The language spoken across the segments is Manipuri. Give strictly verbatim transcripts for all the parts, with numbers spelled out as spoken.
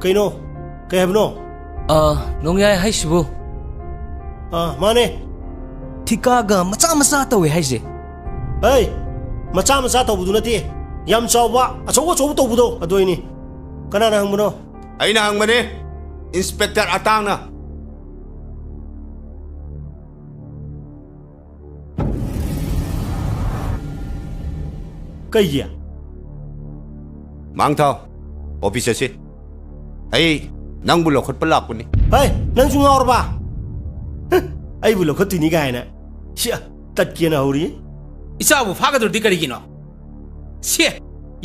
ꯀꯩꯅꯣ? ꯀꯩ ꯍꯥꯏꯕꯅꯣ? ꯑ, ꯅꯣꯡꯌꯥꯏ ꯍꯥꯏꯁꯤꯕꯨ? ꯑ, ꯃꯥꯅꯦ꯫ ꯊꯤꯀꯥꯒ ꯃꯆꯥ ꯃꯆꯥ ꯇꯧꯋꯦ ꯍꯥꯏꯁꯦ? ꯍꯩ! ꯃꯆꯥ ꯃꯆꯥ ꯇꯧꯕꯗꯨ ꯅꯠꯇꯦ꯫ ꯌꯥꯝ ꯆꯥꯎꯕ, ꯑꯆꯧ ꯑꯆꯧꯕ ꯇꯧꯕꯗꯣ, ꯑꯗꯨ ꯑꯩꯅꯤ꯫ ꯀꯅꯥꯅ ꯍꯪꯕꯅꯣ? ꯑꯩꯅ ꯍꯪꯕꯅꯦ, ꯏꯟꯁꯄꯦꯛꯇꯔ ꯑꯇꯥꯡꯅ꯫ ꯀꯩꯒꯤ? ꯃꯥꯡꯊꯥꯎ, ꯑꯣꯐꯤꯁ ꯆꯠꯁꯤ꯫ ꯑꯩ ꯅꯪꯕꯨ ꯂꯧꯈꯠꯄ ꯂꯥꯛꯄꯅꯤ꯫ ꯍꯩ, ꯅꯪꯁꯨ ꯉꯥꯎꯔꯕ? ꯍ, ꯑꯩꯕꯨ ꯂꯧꯈꯠꯇꯣꯏꯅꯤ ꯀꯥꯏꯅ꯫ ꯁꯤ, ꯇꯠꯀꯦꯅ ꯍꯧꯔꯤ꯫ ꯏꯆꯥꯕꯨ ꯐꯥꯒꯗꯧꯔꯗꯤ ꯀꯔꯤꯒꯤꯅꯣ? ꯁꯤ,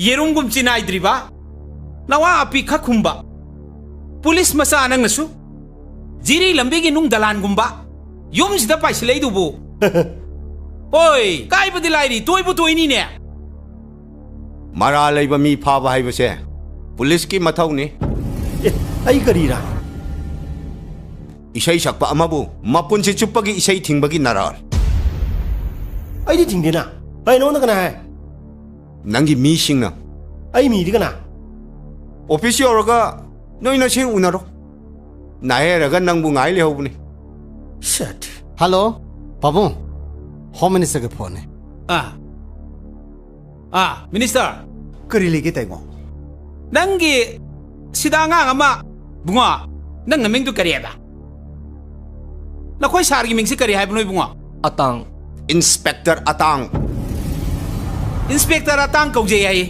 ꯌꯦꯔꯨꯝꯒꯨꯝ ꯆꯤꯅꯥꯏꯗ꯭ꯔꯤꯕ? ꯅꯋꯥ ꯑꯄꯤ ꯈꯛ ꯈꯨꯝꯕ꯫ ꯄꯨꯂꯤꯁ ꯃꯆꯥ ꯅꯪꯅꯁꯨ꯫ ꯖꯤꯔꯤ ꯂꯝꯕꯤꯒꯤ ꯅꯨꯡ ꯗꯂꯥꯟꯒꯨꯝꯕ꯫ ꯌꯨꯝꯁꯤꯗ ꯄꯥꯏꯁꯤꯜꯂꯛꯏꯗꯨꯕꯨ꯫ ꯍꯣꯏ, ꯀꯥꯏꯕꯗꯤ ꯂꯥꯏꯔꯤ, ꯇꯣꯏꯕꯨ ꯇꯣꯏꯅꯤꯅꯦ꯫ ꯃꯔꯥꯜ ꯂꯩꯕ ꯃꯤ ꯐꯥꯕ ꯍꯥꯏꯕꯁꯦ ꯄꯨꯂꯤꯁꯀꯤ ꯃꯊꯧꯅꯤ꯫ ꯑꯦ, ꯑꯩ ꯀꯔꯤꯔꯥ? ꯏꯁꯩ ꯁꯛꯄ ꯑꯃꯕꯨ ꯃꯄꯨꯟꯁꯤ ꯆꯨꯞꯄꯒꯤ ꯏꯁꯩ ꯊꯤꯡꯕꯒꯤ ꯅꯔꯥꯜ꯫ ꯑꯩꯗꯤ ꯊꯤꯡꯗꯦꯅ꯫ ꯑꯩ ꯅꯉꯣꯟꯗ ꯀꯅꯥ ꯍꯥꯏ? ꯅꯪꯒꯤ ꯃꯤꯁꯤꯡꯅ꯫ ꯑꯩ ꯃꯤꯗꯤ ꯀꯅꯥ? ꯑꯣꯐꯤꯁ ꯌꯧꯔꯒ ꯅꯣꯏ ꯅꯁꯦꯟ ꯎꯅꯔꯣ꯫ ꯅꯥꯍꯦꯔꯒ ꯅꯪꯕꯨ ꯉꯥꯏ ꯂꯩꯍꯧꯕꯅꯤ꯫ Shit. ꯍꯜꯂꯣ, ꯄꯥꯕꯨꯡ꯫ ꯍꯣꯝ ꯃꯤꯅꯤꯁꯇꯔꯒꯤ ꯐꯣꯟꯅꯦ꯫ ꯑꯥ꯫ ꯑꯥ, ꯃꯤꯅꯤꯁꯇꯔ꯫ ꯀꯔꯤ ꯂꯩꯒꯦ, ꯇꯥꯏꯉꯣ? ꯅꯪꯒꯤ ꯁꯤꯗ ꯑꯉꯥꯡ ꯑꯃ, ꯕꯨꯡꯉꯣ, ꯅꯪ ꯅꯃꯤꯡꯗꯨ ꯀꯔꯤ ꯍꯥꯏꯕ? ꯅꯈꯣꯏ ꯁꯥꯔꯒꯤ ꯃꯤꯡꯁꯤ ꯀꯔꯤ ꯍꯥꯏꯕꯅꯣ, ꯏꯕꯨꯡꯉꯣ? ꯑꯇꯥꯡ꯫ ꯏꯟꯁꯄꯦꯛꯇꯔ ꯑꯇꯥꯡ꯫ ꯏꯟꯁꯄꯦꯛꯇꯔ ꯑꯇꯥꯡ ꯀꯧꯖꯩ ꯍꯥꯏꯌꯦ꯫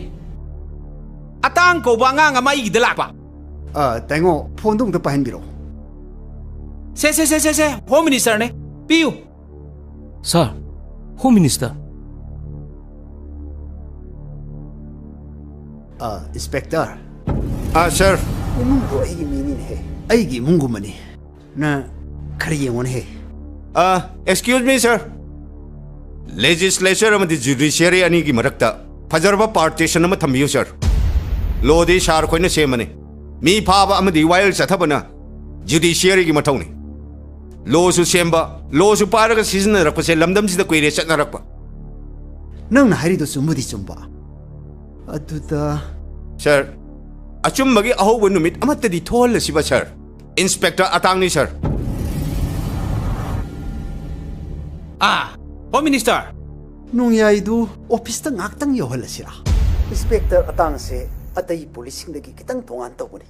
ꯑꯇꯥꯡ ꯀꯧꯕ ꯑꯉꯥꯡ ꯑꯃ ꯑꯩꯒꯤꯗ ꯂꯥꯛꯄ꯫ ꯑ, ꯇꯥꯏꯉꯣ, ꯐꯣꯟꯗꯣ ꯑꯝꯇ ꯄꯥꯏꯍꯟꯕꯤꯔꯛꯑꯣ꯫ ꯁꯦ, ꯁꯦ, ꯁꯦ, ꯁꯦ, ꯁꯦ, ꯍꯣꯝ ꯃꯤꯅꯤꯁꯇꯔꯅꯦ꯫ ꯄꯤꯌꯨ꯫ ꯁꯥꯔ, ꯍꯣꯝ ꯃꯤꯅꯤꯁꯇꯔ꯫ ꯑ, ꯏꯟꯁꯄꯦꯛꯇꯔ꯫ ꯑ, ꯁꯥꯔ꯫ ꯏꯃꯨꯡꯗꯣ ꯑꯩꯒꯤ ꯃꯤꯅꯤꯅꯦꯍꯦ꯫ ꯑꯩꯒꯤ ꯏꯃꯨꯡꯒꯨꯝꯕꯅꯤ꯫ ꯅ ꯈꯔ ꯌꯦꯡꯉꯣꯅꯦꯍꯦ꯫ ꯑ, excuse me, sir. Legislature ꯑꯃꯗꯤ judiciary ꯑꯅꯤꯒꯤ ꯃꯔꯛꯇ ꯐꯖꯔꯕ partition ꯑꯃ ꯊꯝꯕꯤꯌꯨ, sir. Law ꯗꯤ ꯁꯥꯔ ꯈꯣꯏꯅ ꯁꯦꯝꯕꯅꯤ꯫ ꯃꯤ ꯐꯥꯕ ꯑꯃꯗꯤ ꯋꯥꯌꯦꯜ ꯆꯠꯊꯕꯅ judiciary ꯒꯤ ꯃꯊꯧꯅꯤ꯫ Law ꯁꯨ ꯁꯦꯝꯕ, law ꯁꯨ ꯄꯥꯏꯔꯒ ꯁꯤꯖꯤꯟꯅꯔꯛꯄꯁꯦ ꯂꯝꯗꯝꯁꯤꯗ ꯀꯨꯏꯔꯦ ꯆꯠꯅꯔꯛꯄ꯫ ꯅꯪꯅ ꯍꯥꯏꯔꯤꯗꯣ ꯆꯨꯝꯕꯨꯗꯤ ꯆꯨꯝꯕ꯫ ꯑꯗꯨꯗ ꯁꯥꯔ, ꯑꯆꯨꯝꯕꯒꯤ ꯑꯍꯧꯕ ꯅꯨꯃꯤꯠ ꯑꯃꯠꯇꯗꯤ ꯊꯣꯛꯍꯜꯂꯁꯤꯕ, ꯁꯥꯔ꯫ ꯏꯟꯁꯄꯦꯛꯇꯔ ꯑꯇꯥꯡꯅꯤ, ꯁꯥꯔ꯫ ꯑꯥ, ꯍꯣꯝ ꯃꯤꯅꯤꯁꯇꯔ꯫ ꯅꯣꯡꯌꯥꯏꯗꯨ ꯑꯣꯐꯤꯁꯇ ꯉꯥꯛꯇꯪ ꯌꯧꯍꯜꯂꯁꯤꯔꯥ? ꯏꯟꯁꯄꯦꯛꯇꯔ ꯑꯇꯥꯡꯁꯦ ꯑꯇꯩ ꯄꯨꯂꯤꯁꯁꯤꯡꯗꯒꯤ ꯈꯤꯇꯪ ꯇꯣꯉꯥꯟ ꯇꯧꯕꯅꯤ꯫